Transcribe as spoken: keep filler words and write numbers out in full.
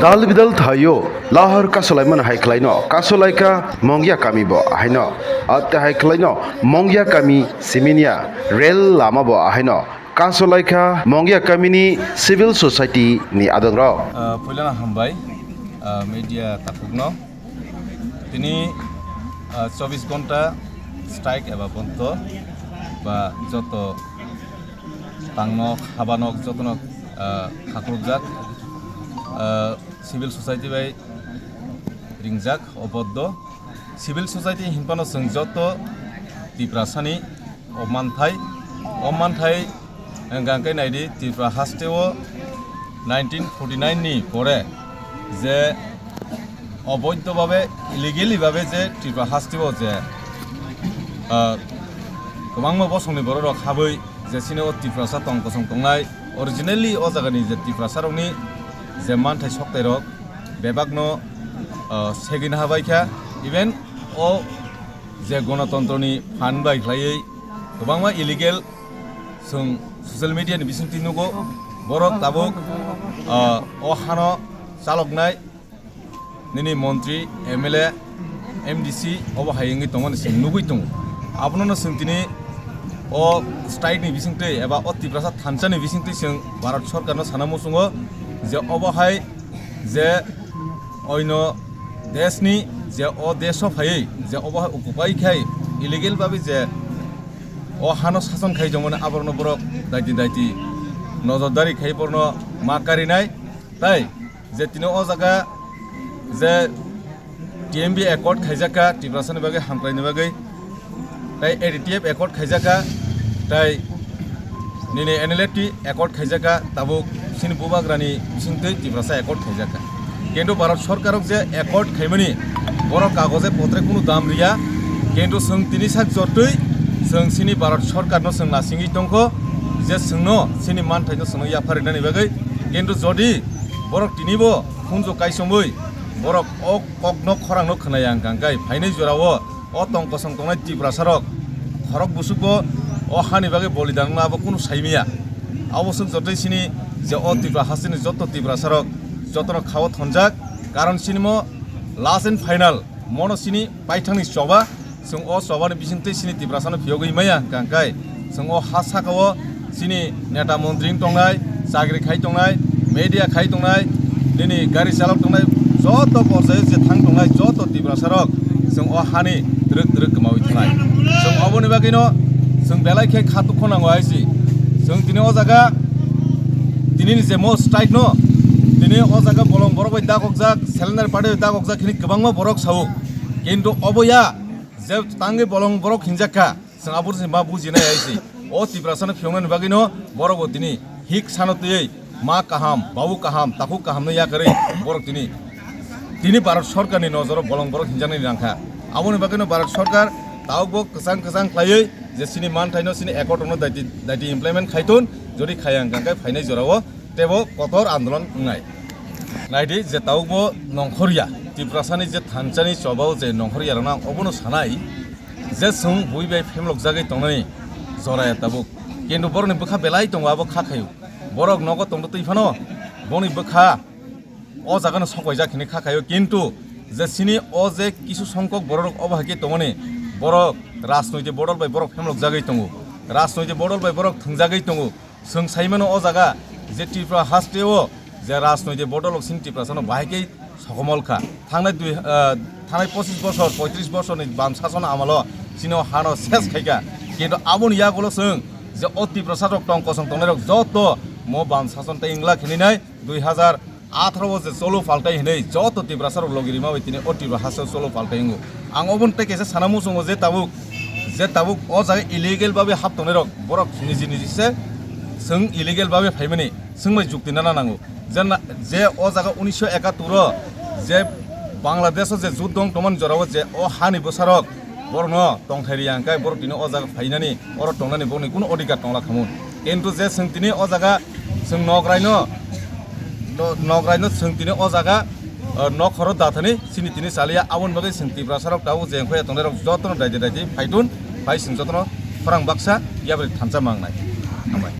Dal bidal thaio lahar kasolaimani hai khlaino kasolaikha Mongya kami bo ahaino. Ate hai khlaino Mongya kami siminia rel lama bo ahaino kasolaikha Mongya kamini civil society ni adongrok. Ah, puilano hambai, ah, media takhukno. Tini, ah, chobbish ghonta strike eba bondo ba joto tangnok, habanok jotono, ah, khakrukjak. Ah, civil society bai ringjak o boddo. Civil society hinphano chwng joto Tiprasani o manthai, o manthai hwnkha khe naidi Tripura hasteo nineteen forty nine ni pore je oboidho babe, illegally babe je Tripura hasteo je, ah, kwbangma bosongni bororok habwi je chini o Tiprasa tong kosong tongnai, originally o jagani je Tiprasarokni je manthai soktairok bebakno, ah, segwina habaikha, even o je gonotontroni phan bai khlaiwi kwbangma illegal chwng social media ni bisingtwi nugo, borok tabuk, ah, o hano chaloknai, nini montri, M L A, M D C obo hai wngwi tongmani chwng nugwi tongo. Abonono chwng tini o strike ni bisingtwi eba o Tiprasa thansa ni bisingtwi chwng Bharat Sarkar no sana muchungo je obo hai je oino desh ni je o desh o phaiwi je obo hai occupy khai illegal babe je o hano sason khai tongmani aborno borok daiti daiti nojordari khai borno ma karinai. Tai je tini o jaga je T M B accord khaijakha Tiprasani bagwi, hamkraini bagwi, tai A D T F accord khaijakha, tai nini N L F T accord khaijakha, tabuk chini bubagrani bisingtwi Tiprasa accord khaijakha. Kintu Bharat Sarkarok je accord khaimani, borok kagoje potre kunu dam riya, kintu chwng tini sak jortwi chwng chini Bharat Sarkarno chwng nasingwi tongkho je chwngno chini manthaino chwngno yapharinani bagwi, kintu jodi borok tinibo khunju kaisomwi borok o kokno khorangno khwnaya hwnkha khe phainai jorao o tong kosong tongnai Tiprasarok khorok busugo o hani bagwi bolidan wngna abo kunu saimaya. Abo swk jotoi sini je o Tripura hasteni joto Tiprasarok jotono khao thonjak, karon sinimo last and final mono sini paithangni choba. Chwng o chobani bisingtwi chini Tiprasano phiyogwi maya hwnkha khe, chwng o ha saka-o chini neta montri wng tongnai, chakri khai tongnai, media khai tongnai, nini gari chalok tongnai, joto porjai je thang tongnai, joto Tiprasarok chwng o hani twrwk twrwk kwmawi thanai. Chwng oboni bagwino chwng belai khe kha dukho nango hai si. Chwng tini o jaga, tini ni je mo strike no, tini o jaga bolong borok bai dakokjak, cylinder party bai dakokjak hini kwbangma borok sao. Kintu obo ya, je tangwi bolong borok hinjak kha, chwng abo se ma bujinai hai se. O Tiprasano phiyongnani bagwino borok bo tini hik sano twiwi ma kaham, babu kaham, takhuk kaham no yakarwi borok tini, tini Bharat Sarkarni nojoro bolong borok hinjaknai rang kha. Aboni bagwino Bharat Sarkar tabuk bo kwchang kwchang khlaiwi je chini manthaino chini accord rokno daiti, daiti implement khai thun, jodi khaya hwnkha khe phainai jorao teibo kotor andolon wngnai. Naidi je tabuk bo nongkhorya, Tiprasani je thansani chobao je nongkhorya rokno ang obono sanai, je chwng bui bai phemlok jagwi tongnani joraya tabuk. Kintu borokni bwkha belai tongo, abo kha khaio. Borok nogo tongtwi phano boni bwkha o jagano sokwaijak hinwi kha khaio. Kintu je chini o je kisu songkok borok obo hai khe tongmani, borok rajnoitik bodol bai borok phemlok jagwi tongo, rajnoitik bodol bai borok thwngjagwi tongo. Chwng sai mano o jaga je Tripura hasteo je rajnoitik bodol rok chini Tiprasano bahai khe sokomol kha. Thangnai dui, ah, thangnai pochis bosor, poitris bosorni bam sason amalo chini o hano ses khai kha. Kintu aboni yagulo chwng je o Tiprasa rok tong kosong tongnai rok joto mo bam sason tei wngla khe ninai dui hazar atharo o je cholo paltai hinwi joto Tiprasa rok logi rima bai tini o Tripura hasteo cholo paltai wngo. Ang oboni tei kaisa sana muchungo je tabuk, je tabuk o jaga illegal babe hap tongnai rok borok niji niji se chwng illegal babe phaimani. Swngbai jukti nana nango. Je na, je o jaga unisho ekattor o je Bangladesh o je juddo wng tongmani jorao je o hani bwsarok borokno tongthai riya hwnkhe borok tini o jaga phainani, oro tongnani borokni kuno odhikar tongla khamun. Kintu je chwng tini o jaga chwng nograino, no-, nograino chwng tini o jaga, o, nokhoro dathani chini tini chaliya, aboni bagwi chwng Tiprasarok tabuk je wngkhoya tongnairok jotono daidi daidi phaitun, phai chwng jotono khorang baksa yapri thansa mangnai. Hambai.